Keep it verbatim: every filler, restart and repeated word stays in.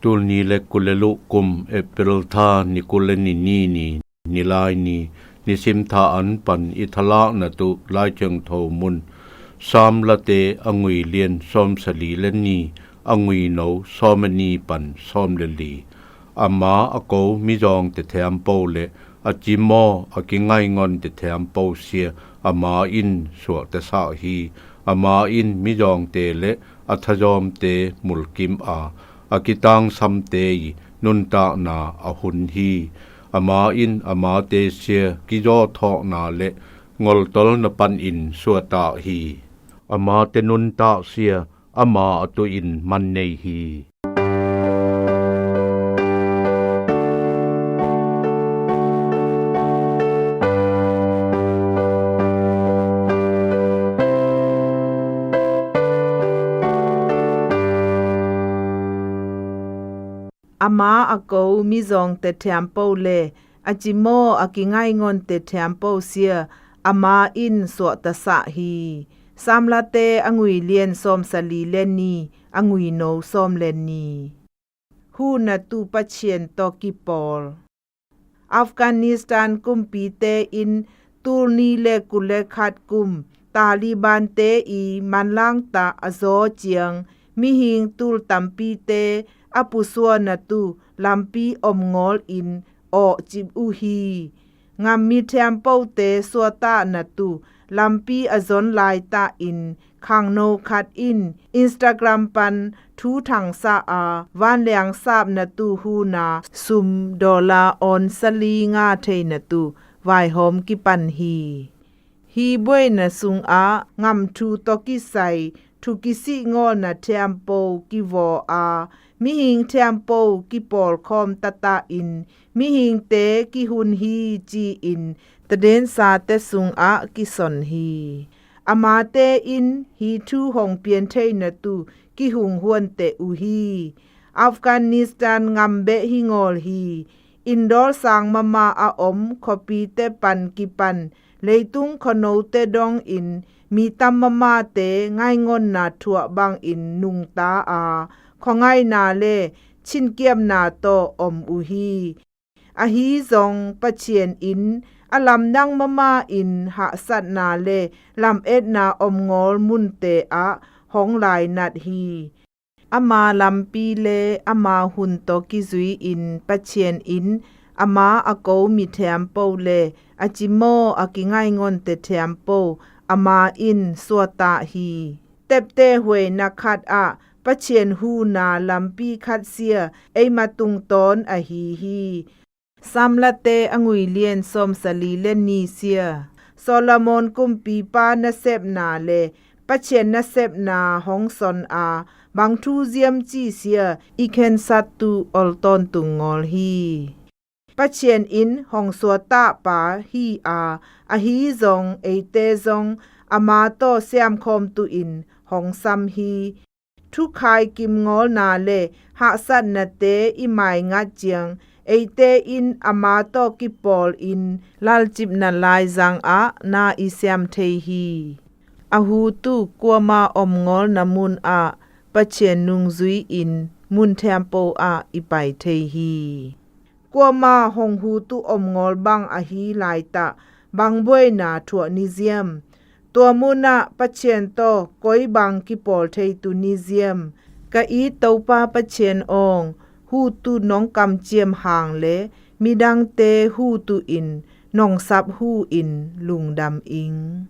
Tulni le kul le luh kum April tha ni kul le ni ni ni, ni lai ni, nisim tha an pan i thalakna tuh Lai Thiangtho mun Sam Late a ngui lian sawmsali le ni, a ngui no sawm le ni pan sawm le li. Ama a ko mizawngte thiampo le a cimaw a kingaingonte thiampo sia ama in suahtasah hi. Ama in mizawngte le a thazawmte mulkim a, a kitangsamte i nuntakna a hun hi. Ama in amate sia kizawthawkna le ngoltolna panin suahtak hi. Amate nuntak sia ama a tuhin man nei hi. Ama a ko mizawngte thiampo le a cimaw a kingaingonte thiampo sia ama in suahtasah hi. Sam Late a ngui lian sawmsali le ni, a ngui no sawm le ni. Huhna tuh Pathian tawh kipawl. Afghanistan kumpite in tulni le kul le khat kum Talibante i manlangtah a zaw ciang mihing tul tampite a pusuahna tuh lampi omngawl in awhcip uh hi. Ngam mithiampote suahtahna tuh lampi a zon laitahin khangno khat in Instagram pan thu thangsa a vanliang sapna tuh huhna sum dollar awn sali nga theina tuh vaihawm kipan hi. Hi buaina sungah ngamthu tawh kisai thu kisih ngawlna thiampo kivaw a, mihing thiampo kipawlkhawm tatahin mihingte kihun hi ci-in tadensate sungah kison hi. Amate in hi thu hong piantheina tuh kihung huanteh uh hi. Afghanistan ngam beh hi ngawl hi. Indawl sang mama a om khuapite pan kipan leitung khuanote dongin mi tam mamate ngaingawnna thuah bangin nungta a, khuangaihna le chinkiamna tawh om uh hi. Ahi zong Pathian in a lamdang mama in hahsatna le lametna omngawl munte ah hong lainat hi. Ama lampi le ama hun tawh kizui-in Pathian in ama a ko mithiampo le a cimaw a kingaingonte thiampo ama in suahtah hi. Tepte huaina khat ah Pathian huhna lampi khat sia eima tungtawn ahi hi. Sam Late a ngui lian sawmsali le ni sia. Solomon kumpipa nasepna le Pathian nasepna hong son a, bang thu ziam ci sia i khensat tuh ol tawntung ngawl hi. Pathian in hong suahtahpa hi a, ahi zong eite zong ama tawh siamkhawm tuhin hong sam hi. Thukhai kimngawlna le hahsatnate i maingat ciang eite in ama tawh kipawlin lalcipna laizang ah na i siam thei hi. A hu tuh kuama omngawlna mun ah Pathian nungzui-in mun thiampo ah i pai thei hi. Kuama hong hu tuh omngawl bang ahi laitah bang buaina thuah ni ziam? Tua munah Pathian tawh koi bang kipawl thei tuh ni ziam? Ka it Topa Pathian awng, hu tuh nong kamciam hang le midangte hu tuhin nong sap hu in lungdam ing.